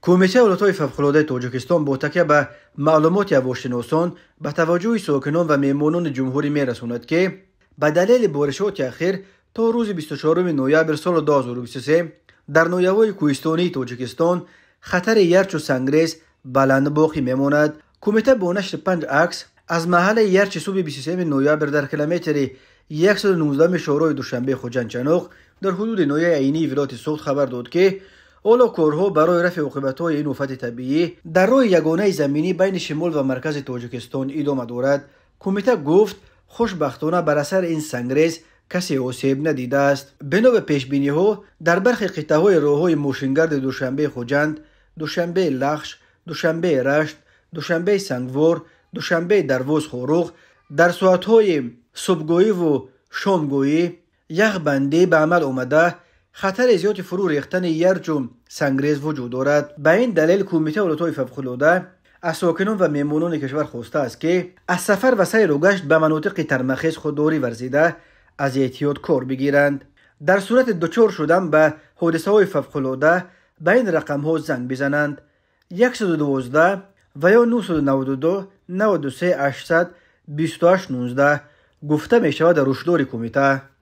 Кумитаи ҳолатҳои фавқулодаи Тоҷикистон бо такя ба маълумоти ҳавошиносон ба таваҷҷӯҳи сокинон ва меҳмонони ҷумҳурӣ мерасонад, ки ба далели боришоти ахир то рӯзи 24 ноябр соли 2023 дар ноҳияҳои кӯҳистонии Тоҷикистон хатари ярчу сангрез баланд боқӣ мемонад. Кумита бо нашри 5 акс аз маҳаллаи ярчи субҳи 23 ноябр дар километри 119 шоҳроҳи Душанбе Хуҷанд-Чаноқ дар ҳудуди ноҳияи Айнии вилояти Суғд хабар дод, ки ҳоло корҳо барои рафъи оқибатҳои ин офати табиӣ дар роҳи ягонаи заминӣ байни шимол ва маркази Тоҷикистон идома дорад. Кумита гуфт, хушбахтона бар асари ин сангрез касе осеб надидааст. Бино ба пешбиниҳо дар бархе қитъаҳои роҳҳои мошингарди Душанбе-Хуҷанд, Душанбе-Лахш, Душанбе-Рашт, Душанбе-Сангвор, Душанбе-Дарвоз-Хоруғ дар соатҳои субҳгоҳиву шомгоҳӣ яхбандӣ ба амал омада, хатари зиёди фурӯ рехтани ярчу сангрез вуҷуд дорад. Ба ин далел Кумитаи ҳолатҳои фавқулода аз сокинон ва меҳмонони кишвар хостааст, ки аз сафар ва сайру гашт ба манотиқи тармахез худдорӣ варзида, аз эҳтиёт кор бигиранд. Дар сурати дучор шудан ба ҳодисаҳои фавқулода ба ин рақамҳо занг бизананд: 112 ва ё 992 93 800 28 19, гуфта мешавад дар ҳушдори кумита.